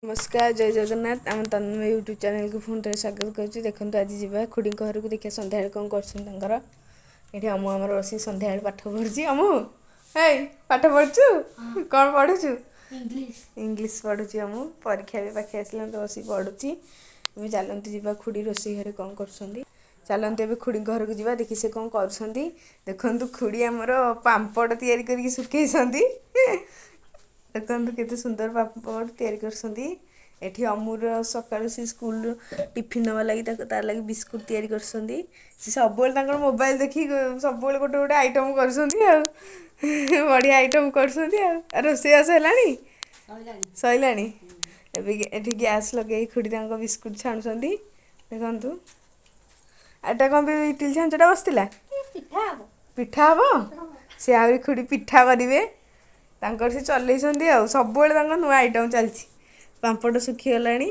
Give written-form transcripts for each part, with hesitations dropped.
ନମସ୍କାର, ଜୟ ଜଗନ୍ନାଥ। ଆମ ତନ୍ମୟ ୟୁଟ୍ୟୁବ୍ ଚ୍ୟାନେଲକୁ ପୁଣି ଥରେ ସ୍ୱାଗତ କରୁଛି। ଦେଖନ୍ତୁ, ଆଜି ଯିବା ଖୁଡ଼ିଙ୍କ ଘରକୁ, ଦେଖିବା ସନ୍ଧ୍ୟାବେଳେ କ'ଣ କରୁଛନ୍ତି ତାଙ୍କର। ଏଠି ଅମୁ ଆମର ବସି ସନ୍ଧ୍ୟାବେଳେ ପାଠ ପଢ଼ୁଛି। ଅମୁ, ହେଇ, ପାଠ ପଢ଼ୁଛୁ? କ'ଣ ପଢ଼ୁଛୁ? ଇଂଲିଶ। ଇଂଲିଶ ପଢ଼ୁଛି ଅମୁ। ପରୀକ୍ଷା ବି ପାଖେ ଆସିଲାଣି ତ ବସିକି ପଢ଼ୁଛି। ଏବେ ଚାଲନ୍ତୁ ଯିବା, ଖୁଡ଼ି ରୋଷେଇ ଘରେ କ'ଣ କରୁଛନ୍ତି। ଚାଲନ୍ତୁ, ଏବେ ଖୁଡ଼ିଙ୍କ ଘରକୁ ଯିବା, ଦେଖି ସେ କ'ଣ କରୁଛନ୍ତି। ଦେଖନ୍ତୁ, ଖୁଡ଼ି ଆମର ପାମ୍ପଡ଼ ତିଆରି କରିକି ଶୁଖେଇଛନ୍ତି। ଦେଖନ୍ତୁ, କେତେ ସୁନ୍ଦର ପାମ୍ପଡ଼ ତିଆରି କରୁଛନ୍ତି। ଏଠି ଅମୁର ସକାଳୁ ସେ ସ୍କୁଲରୁ ଟିଫିନ୍ ନେବା ଲାଗି ତାକୁ ତାର ଲାଗି ବିସ୍କୁଟ ତିଆରି କରୁଛନ୍ତି। ସେ ସବୁବେଳେ ତାଙ୍କର ମୋବାଇଲ ଦେଖିକି ସବୁବେଳେ ଗୋଟେ ଗୋଟେ ଆଇଟମ୍ କରୁଛନ୍ତି, ଆଉ ବଢ଼ିଆ ଆଇଟମ୍ କରୁଛନ୍ତି। ଆଉ ରୋଷେଇବାସ ହେଲାଣି? ସରିଲାଣି। ସରିଲାଣି। ଏବେ ଏଠି ଗ୍ୟାସ୍ ଲଗେଇ ଖୁଡ଼ି ତାଙ୍କ ବିସ୍କୁଟ ଛାଣୁଛନ୍ତି। ଦେଖନ୍ତୁ, ଏଟା କ'ଣ ବି ଇଟିଲି ଛାଞ୍ଚଟା ବସିଥିଲା? ପିଠା ହବ। ପିଠା ହବ। ସେ ଆହୁରି ଖୁଡ଼ି ପିଠା କରିବେ। ତାଙ୍କର ସେ ଚଲେଇଛନ୍ତି, ଆଉ ସବୁବେଳେ ତାଙ୍କ ନୂଆ ଆଇଟମ୍ ଚାଲିଛି। ପାମ୍ପଡ଼ ଶୁଖିଗଲାଣି,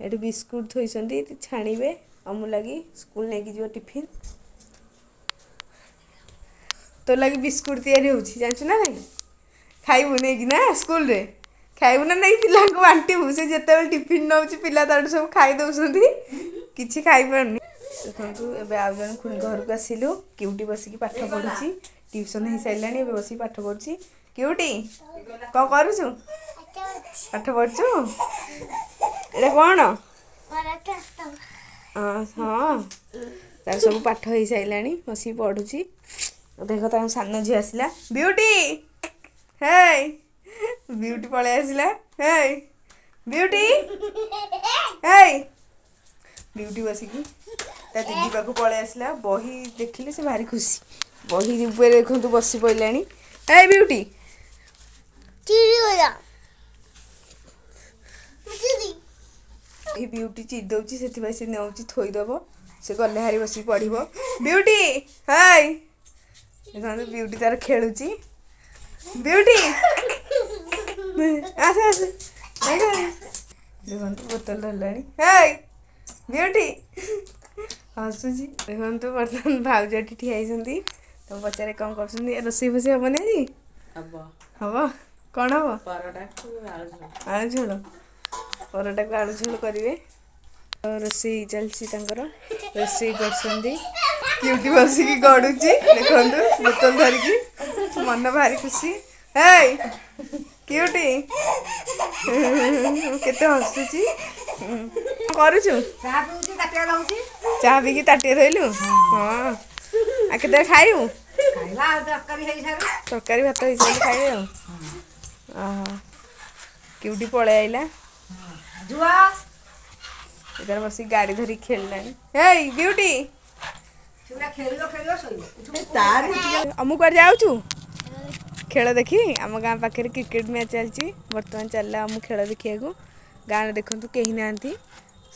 ଏଠି ବିସ୍କୁଟ ଥୋଇଛନ୍ତି, ଛାଣିବେ ଅମୁ ଲାଗି, ସ୍କୁଲ ନେଇକି ଯିବ ଟିଫିନ୍। ତୋ ଲାଗି ବିସ୍କୁଟ ତିଆରି ହେଉଛି, ଜାଣିଛୁ ନା ନାଇଁ? ଖାଇବୁ ନେଇକି ନା ସ୍କୁଲରେ ଖାଇବୁ ନା ନାଇଁ ପିଲାଙ୍କୁ ବାଣ୍ଟିବୁ? ସେ ଯେତେବେଳେ ଟିଫିନ୍ ନେଉଛି, ପିଲା ତାଠୁ ସବୁ ଖାଇ ଦେଉଛନ୍ତି, କିଛି ଖାଇପାରୁନି। ଦେଖନ୍ତୁ, ଏବେ ଆଉ ଜଣେ ଖୁଡ଼ିଙ୍କ ଘରକୁ ଆସିଲୁ। କ୍ୟୁଟି ବସିକି ପାଠ ପଢ଼ୁଛି। ଟ୍ୟୁସନ୍ ହେଇସାରିଲାଣି, ଏବେ ବସିକି ପାଠ ପଢ଼ୁଛି। କ୍ୟୁଟି, କ'ଣ କରୁଛୁ? ପାଠ ପଢ଼ୁଛୁ? ଏଇଟା କ'ଣ? ହଁ, ତାର ସବୁ ପାଠ ହେଇସାରିଲାଣି, ବସିକି ପଢ଼ୁଛି। ଦେଖ, ତାଙ୍କ ସାନ ଝିଅ ଆସିଲା। ବିୟୁଟି, ହେଇ, ବିୟୁଟି ପଳେଇ ଆସିଲା। ହେଇ ବିୟୁଟି, ହେଇ ବିୟୁଟି ବସିକି ତା ଦିଦି ପାଖକୁ ପଳେଇ ଆସିଲା। ବହି ଦେଖିଲେ ସେ ଭାରି ଖୁସି। ବହି ଉପରେ ଦେଖନ୍ତୁ ବସି ପଡ଼ିଲାଣି। ହେଇ ବିୟୁଟି। ଚିରିଗଲା, ଚିରି। ଏଇ ବିୟୁଟି ଚିରି ଦେଉଛି, ସେଥିପାଇଁ ସେ ନେଉଛି ଥୋଇଦେବ। ସେ ଗଲେ ହାରି ବସିକି ପଢ଼ିବ। Beauty, high. ଦେଖନ୍ତୁ, ବିୟୁଟି ତାର ଖେଳୁଛି। ବିୟୁଟି, ଆସେ ଆସେ। ଦେଖନ୍ତୁ, ବୋତଲ ଧରିଲାଣି। ହେଇ ବିୟୁଟି, ହସୁଛି। ଦେଖନ୍ତୁ, ବର୍ତ୍ତମାନ ଭାଉଜ ଏଠି ଠିଆ ହେଇଛନ୍ତି। ତମ ପଚାରେ କ'ଣ କରୁଛନ୍ତି। ରୋଷେଇ ଫୋଷେଇ ହବନି ଆଜି? ହବ। ହବ? କ'ଣ ହବ? ପରଟାକୁ ଆଳୁ ଝୋଳ। ଆଳୁ ଝୋଳ, ପରଟାକୁ ଆଳୁ ଝୋଳ କରିବେ। ରୋଷେଇ ଚାଲିଛି ତାଙ୍କର, ରୋଷେଇ କରୁଛନ୍ତି। କ୍ୟୁଟି ବସିକି ଗଡୁଛି। ଦେଖନ୍ତୁ, ବୋତଲ ଧରିକି ମନ ଭାରି ଖୁସି। ହେଇ କ୍ୟୁଟି, କେତେ ହସୁଛି। କଣ କରୁଛୁ? ଚା ପିଉଛି, ତାଟିଆ ରହୁଛି। ଚା ପିଇକି ତାଟିଆ ଧୋଇଲୁ? ହଁ, ଆଉ କେତେବେଳେ ଖାଇବୁ? ଖାଇବା ଆଉ ତରକାରୀ ହେଇସାରୁ। ତରକାରୀ ଭାତ ହେଇସାରିଲେ ଖାଇବେ। ଆଉ ଓହୋ, କ୍ୟୁଟି ପଳେଇ ଆଇଲା। ଜୁଆ। ଏ ତାର ବସିକି ଗାଡ଼ି ଧରିକି ଖେଳିଲାଣି। ହେଇ ବିୟୁଟି। ସେଗୁଡ଼ା ଖେଳିବ ଖେଳିବ, ଶୋଇବ। ଅମୁ, କୁଆଡ଼େ ଯାଉଛୁ ଖେଳ ଦେଖି? ଆମ ଗାଁ ପାଖରେ କ୍ରିକେଟ ମ୍ୟାଚ୍ ଚାଲିଛି ବର୍ତ୍ତମାନ। ଚାଲିଲା ଅମୁ ଖେଳ ଦେଖିବାକୁ। ଗାଁରେ ଦେଖନ୍ତୁ, କେହି ନାହାନ୍ତି,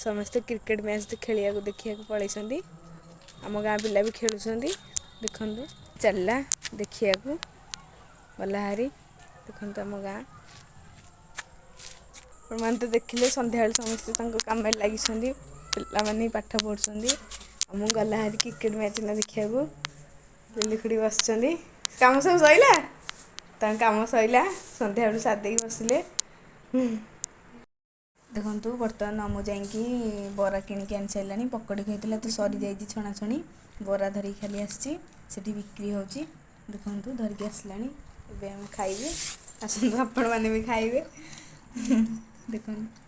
ସମସ୍ତେ କ୍ରିକେଟ ମ୍ୟାଚ୍ ଖେଳିବାକୁ ଦେଖିବାକୁ ପଳେଇଛନ୍ତି। ଆମ ଗାଁ ପିଲା ବି ଖେଳୁଛନ୍ତି। ଦେଖନ୍ତୁ, ଚାଲିଲା ଦେଖିବାକୁ ଗଲା ହାରି। ଦେଖନ୍ତୁ ଆମ ଗାଁ। ଆପଣମାନେ ତ ଦେଖିଲେ, ସନ୍ଧ୍ୟାବେଳେ ସମସ୍ତେ ତାଙ୍କ କାମରେ ଲାଗିଛନ୍ତି, ପିଲାମାନେ ବି ପାଠ ପଢ଼ୁଛନ୍ତି। ଆଉ ମୁଁ ଗଲା ହାରି କ୍ରିକେଟ ମ୍ୟାଚ୍ ନା ଦେଖିବାକୁ। ଲିଲି ଖୁଡ଼ି ବସିଛନ୍ତି। କାମ ସବୁ ସରିଲା? ତାଙ୍କ କାମ ସରିଲା, ସନ୍ଧ୍ୟାବେଳୁ ସାରି ଦେଇକି ବସିଲେ। ଦେଖନ୍ତୁ, ବର୍ତ୍ତମାନ ମୁଁ ଯାଇକି ବରା କିଣିକି ଆଣି ସାରିଲାଣି। ପକୋଡ଼ି ଖାଇଥିଲା ତ ସରିଯାଇଛି ଛଣାଛଣି। ବରା ଧରିକି ଖାଲି ଆସିଛି, ସେଠି ବିକ୍ରି ହେଉଛି। ଦେଖନ୍ତୁ, ଧରିକି ଆସିଲାଣି। ଏବେ ଆମେ ଖାଇବେ। ଆସନ୍ତୁ, ଆପଣମାନେ ବି ଖାଇବେ। ଦେଖନ୍ତୁ।